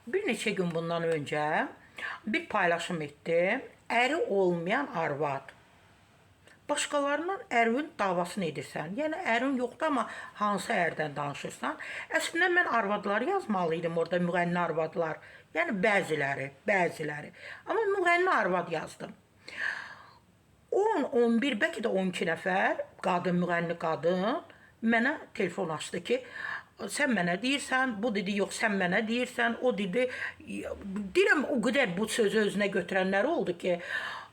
Bir neçə gün bundan öncə bir paylaşım etdim. Əri olmayan arvad. Başqalarının ərvin davasını edirsən. Yəni ərin yoxdur, amma hansı ərdən danışırsan? Əslində mən arvadları yazmalı idim orada, müğənni arvadlar. Yəni bəziləri, bəziləri. Amma müğənni arvad yazdım. 10, 11, bəlkə də 12 nəfər qadın, müğənni qadın mənə telefon açdı ki, sən mənə deyirsən, bu dedi, yox, sən mənə deyirsən, o dedi, deyirəm, o qədər bu sözü özünə götürənlər oldu ki,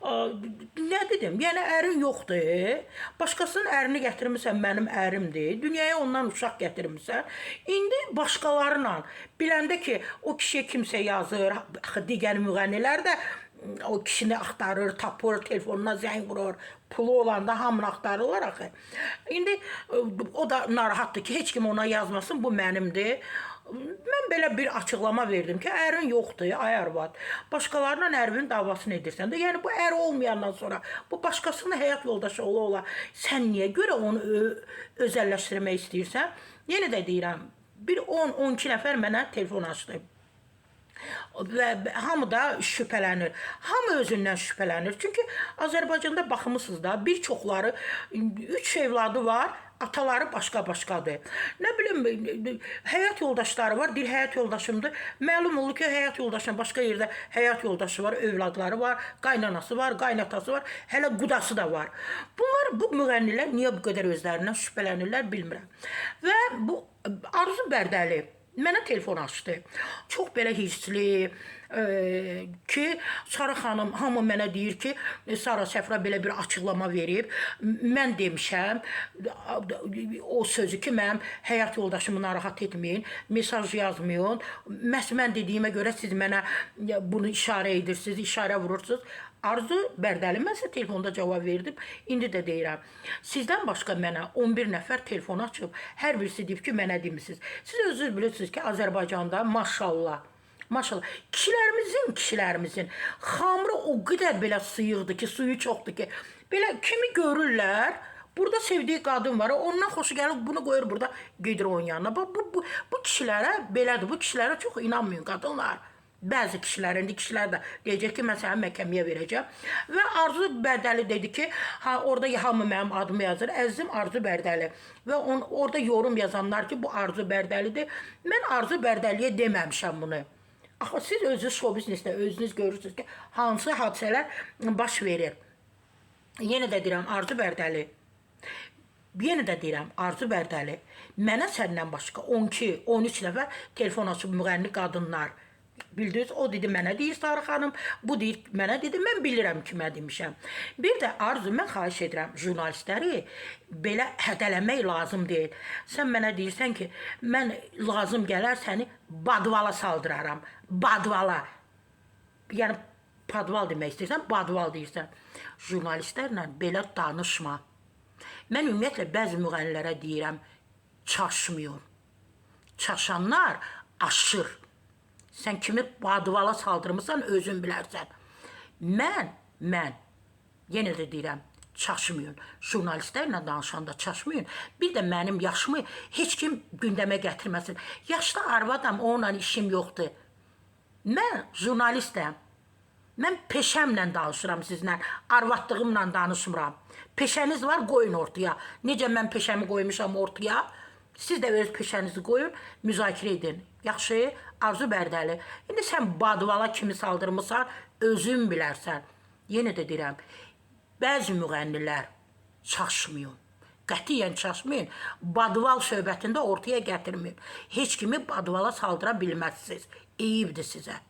nə dedim, yəni ərin yoxdur, başqasının ərini gətirmisən, mənim ərimdir, dünyaya ondan uşaq gətirmisən, indi başqalarıyla, biləndə ki, o kişiyə kimsə yazır, axı digər müğənnilər də o kişini axtarır, tapır, telefonuna zəng vurur. Pulu olanda hamını axtarırlar axı. İndi o da narahatdır ki, heç kim ona yazmasın, bu mənimdir. Mən belə bir açıqlama verdim ki, ərin yoxdur, ay arvad. Başqalarından ərvin davasını edirsən də. Yəni bu ər olmayandan sonra bu başqasının həyat yoldaşı ola-ola sən niyə görə onu özəlləşdirmək istəyirsən? Yenə də deyirəm, bir 10-12 nəfər mənə telefon açdı. Və hamı da şübhələnir. Hamı özündən şübhələnir. Çünki Azərbaycanda baxmısınız da, bir çoxları 3 evladı var, ataları başqa-başqadır. Nə bilim, həyat yoldaşları var, deyir həyat yoldaşımdır. Məlum olur ki, həyat yoldaşının başqa yerdə həyat yoldaşı var, övladları var, qaynanası var, qaynatası var, hələ qudası da var. Bunlar, bu müğənnilər niyə bu qədər özlərindən şübhələnirlər bilmirəm. Və bu Arzu Bərdəli mənə telefon açdı. Çox belə hirsli ki, Sara xanım, hamı mənə deyir ki, Sara Səfra belə bir açıqlama verib. Mən demişəm o sözü ki, mənim həyat yoldaşımı narahat etməyin, mesaj yazmayın. Məhz mən dediyimə görə siz mənə bunu işarə edirsiniz, işarə vurursunuz. Arzu Bərdəli, mən sizə telefonda cavab verdim. İndi də deyirəm. Sizdən başqa mənə 11 nəfər telefon açıb, hər birisi deyib ki, mənə demisiniz. Siz özünüz bilirsiniz ki, Azərbaycanda maşallah, maşallah, kişilərimizin xamrı o qədər belə sıyıqdır ki, suyu çoxdur ki, belə kimi görürlər, burada sevdiyi qadın var, ondan xoşu gəlir, bunu qoyur burada, gedir onun yanına. Bu kişilərə belədir, bu kişilərə çox inanmayın qadınlar. Bəzi kişilər, indi kişilər də deyəcək ki, mən səni məhkəməyə verəcəm. Və Arzu Bərdəli dedi ki, ha, orada hamı mənim adımı yazır, əzizim Arzu Bərdəli. Və orada yorum yazanlar ki, bu Arzu Bərdəlidir. Mən Arzu Bərdəliyə deməmişəm bunu. Axı siz özünüz şou biznesdə özünüz görürsünüz ki, hansı hadisələr baş verir. Yenə də deyirəm, Arzu Bərdəli. Yenə də deyirəm, Arzu Bərdəli, mənə səndən başqa 12, 13 nəfər telefon açıb müğənni qadınlar. Bildiniz, o dedi mənə deyir Sara xanım, bu deyir mənə dedi, mən bilirəm kimə demişəm. Bir də Arzu, mən xahiş edirəm jurnalistləri belə hədələmək lazım deyil. Sən mənə deyirsən ki, mən lazım gələr səni badvala saldıraram. Badvala. Yəni padval demək istəyirsən, badval deyirsən. Jurnalistlərlə belə danışma. Mən ümumiyyətlə bəzi müğənnilərə deyirəm, çaşmıyor. Çaşanlar aşır. Sən kimi badvala saldırmısan, özün bilərsən. Mən, yenə də deyirəm, çaşmayın. Jurnalistlərlə danışanda çaşmayın. Bir də mənim yaşımı heç kim gündəmə gətirməsin. Yaşlı arvadam, onunla işim yoxdur. Mən jurnalistəm. Mən peşəmlə danışıram sizlə, arvadlığımla danışmıram. Peşəniz var, qoyun ortaya. Necə mən peşəmi qoymuşam ortaya, siz də öz peşənizi qoyun, müzakirə edin. Yaxşı, Arzu Bərdəli. İndi sən badvala kimi saldırmısan, özün bilərsən. Yenə də deyirəm, bəzi müğənnilər çaşmayın. Qətiyyən çaşmayın. Badval söhbətində ortaya gətirməyin. Heç kimi badvala saldıra bilməzsiniz. Eyibdir sizə.